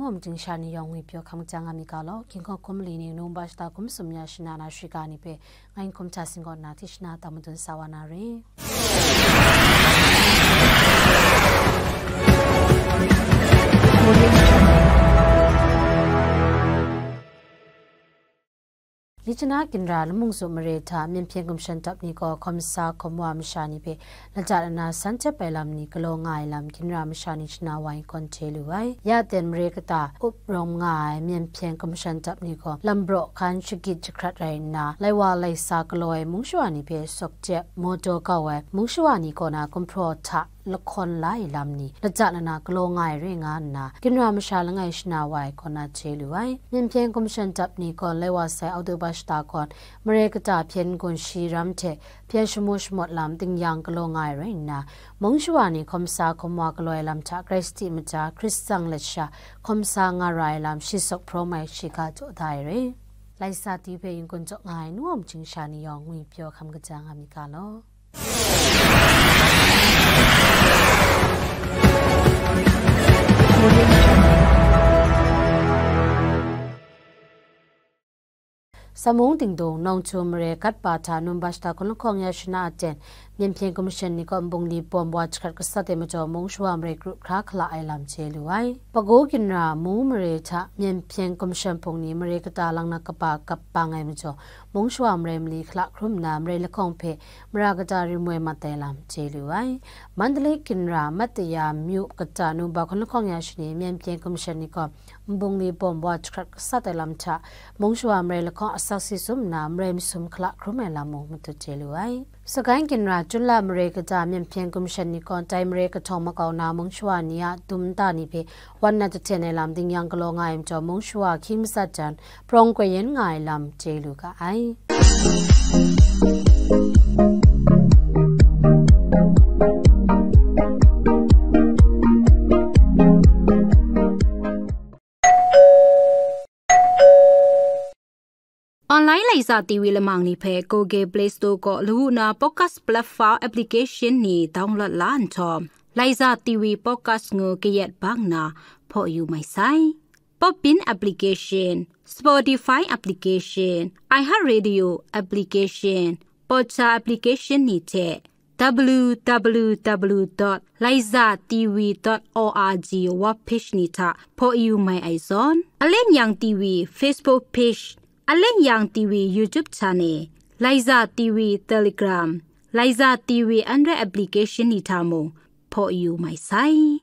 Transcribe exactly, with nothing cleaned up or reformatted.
Hkum ting sha ni yawng ngwi pyaw hkam jang a mi ga law, Ginhkawng hkum li ni, Nungba shata hkum sum ya shana na shriga ni hpe, ngai hkum hta singgaw nna, tishna ta madun sa wa na re. Myitkyina ginra Lamung Zu mare hta Myen Hpyen Gumshan dap ni gaw hkawm sa hkawm wa masha ni hpe lata lana san jep ai lam ni galaw nga ai lam ginra masha ni shana wa ai kawn hte lu ai. Ya ten mare kata up rawng nga ai Myen Hpyen Gumshan dap ni gaw lam braw hkan shagit jahkrat rai nna, lai wa lai sa galaw ai mung shawa ni hpe sawk jep, maw daw kau ai mung shawa ni kaw na gumhpraw hta lahkawn la ai lam ni lata lana galaw nga ai re nga nna, ginra masha langai shana wa ai kaw na chye lu ai. Myen Hpyen Gumshan dap ni gaw lai wa sai Oktoba shata gawn mare kata hpyen gun shi ram hte hpyen shamu shamawt lam dingyang galaw nga ai rai nna, mung shawa ni hkawm sa hkawm wa galaw ai lam hta grai sadi mada Hkristan lat sha hkawm sa nga ra ai lam shi sawk hprawm ai shiga jaw da ai re. Lai sa ti hpe yin kun jaw nga ai nu wam ching sha ni yawng ngwi pyaw hkam kaja nga mi ga law. Samung dingdung, Nawngchu mare gat ba hta Nungba shata hkun lahkawng ya shana aten, Myen Hpyen Gumshan ni kaw nbungli bawm wa jahkrat gasat ai majaw, mung shawa mare kru hkra hkala ai lam chye lu ai. Bago ginra Mu mare hta Myen Hpyen Gumshan hpung ni mare kata lang na kaba kap bang ai majaw, mung shawa mare mali hkala hkrum nna, mare lahkawng hpe mara kata rim woi mat ai lam chye lu ai. Mandalay ginra Mataya myu kata Nungba hkun lahkawng ya shani, Myen Hpyen Gumshan ni gaw nbungli bawm wa jahkrat gasat ai lam hta, mung shawa mare lahkawng asak si sum nna, mare masum hkala hkrum ai lam mung matut chye lu ai. Sagaing ginra Chunla mare kata Myen Hpyen Gumshan ni gaw dai mare kahtawng makau na mung shawa ni a dum nta ni hpe wan na jahten ai lam dingyang galaw nga ai majaw, mung shawa hkying matsat jan, prawng koi yen nga ai lam chye lu ga ai. Online Laiza T V lamang ni hpe Google Play Store kaw lawu na podcast platform application ni download la nhtawm, Laiza T V podcast ngu kayat bang na hpaw yu mai sai. Podbean application, Spotify application, iHeartRadio application, Podcha application ni hte W W W dot laiza T V dot O R G web page ni hta hpaw yu mai ai zawn, Alen Yang T V Facebook page, Alen Yang T V YouTube channel, Laiza T V Telegram, Laiza T V Android application ni hta mung hpaw yu mai sai.